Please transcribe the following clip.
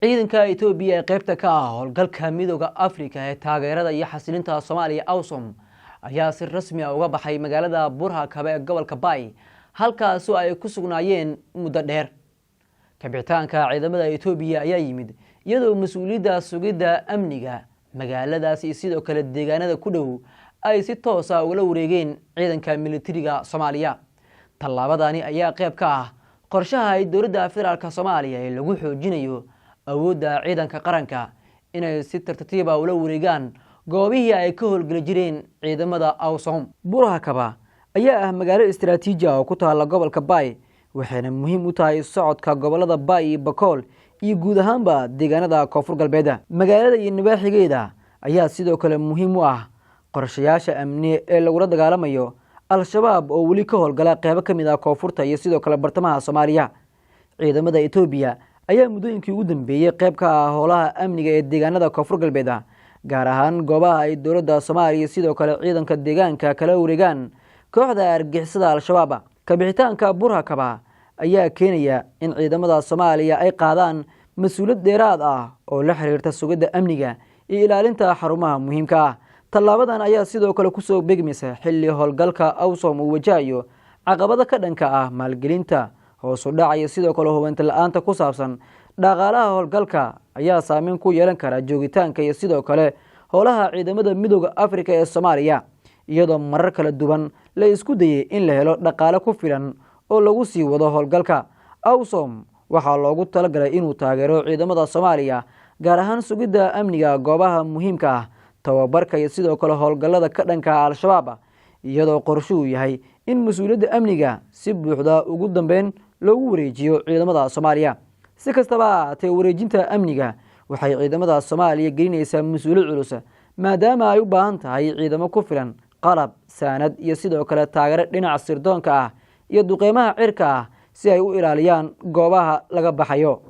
Ciidanka Etoobiya ee qeybta ka ah howlgalka Midooda Afrika ee taageerada iyo xasilinta Soomaaliya, AUSSOM, ayaa si rasmi ah uga baxay magaalada Burhakabe ee gobolka Bay, halkaasoo ay ku sugnaayeen muddo dheer. Kabixitaanka ciidamada Etoobiya ayaa yimid iyadoo mas-uuliyadda sugidda amniga magaaladaasi iyo sidoo kale deegaanada ku dhow ay si toosa ugala wareegeen ciidanka militariga Soomaaliya. Tallaabadani ayaa qeyb ka ah qorshaha ay dowladda federaalka Soomaaliya ee lagu xoojinayo awoodda ciidanka qaranka inay si tartartiiba ula wareegaan goobihii ay ka howlgeli jireen ciidamada AUSSOM. Burhakaba ayaa ah magaalo istaraatiiji ah oo ku taalla gobolka Bay, waxayna muhiim u tahay socodka gobolada Bay iyo Bakool iyo guud ahaanba deegaanada Koonfur Galbeeda. Magaalada iyo nabaaxigeeda ayaa sidoo kale muhiim u ah qorshayaasha amni ee lagula dagaalamayo Al-Shabaab oo weli ka howlgala qeybo ka mid ah koonfurta iyo sidoo kale bartamaha Soomaaliya. Ciidamada Etoobiya ayaa muddooyinkii ugu dambeeyey qeyb ka ah howlaha amniga ee deegaanada Koonfur Galbeed, gaar ahaan goobaha ay dowladda Soomaaliya sidoo kale ciidanka deegaanka kala wareegaan kooxda argixisada Al-Shabaab. Kabixitaanka Burhakaba ayaa keenaya in ciidamada Soomaaliya ay qaadaan mas-uuliyad dheeraad ah oo la xiriirta sugidda amniga iyo ilaalinta xarumaha muhiimka ah. Tallaabadan ayaa sidoo kale kusoo begmaysa xilli howlgalka AUSSOM uu wajahayo caqabado ka dhanka ah maalgelinta. Hoos u dhac iyo sidoo kale hubinta la-aanta ku saabsan dhaqaalaha howlgalka ayaa saameyn ku yeelan kara joogitaanka iyo sidoo kale howlaha ciidamada Midooda Afrika ee Soomaaliya, iyadoo marar kala duwan la isku dayey in la helo dhaqaale ku filan oo lagu sii wado howlgalka. AUSSOM waxaa loogu talagalay inuu taageero ciidamada Soomaaliya, gaar ahaan sugidda amniga goobaha muhiimka ah, tababarka iyo sidoo kale howlgallada ka dhanka Al-Shabaab, iyadoo qorshuhu yahay in mas-uuliyadda amniga si buuxda ugu dambeyn loogu wareejiyo ciidamada Soomaaliya. Si kastaba ha ahaatee, wareejinta amniga waxay ciidamada Soomaaliya gelinaysaa mas-uuliyad culus, maadaama ay u baahan tahay ciidamo ku filan, qalab, saanad iyo sidoo kale taageero dhinaca sirdoonka ah iyo duqeymaha cirka ah si ay u ilaaliyaan goobaha laga baxayo.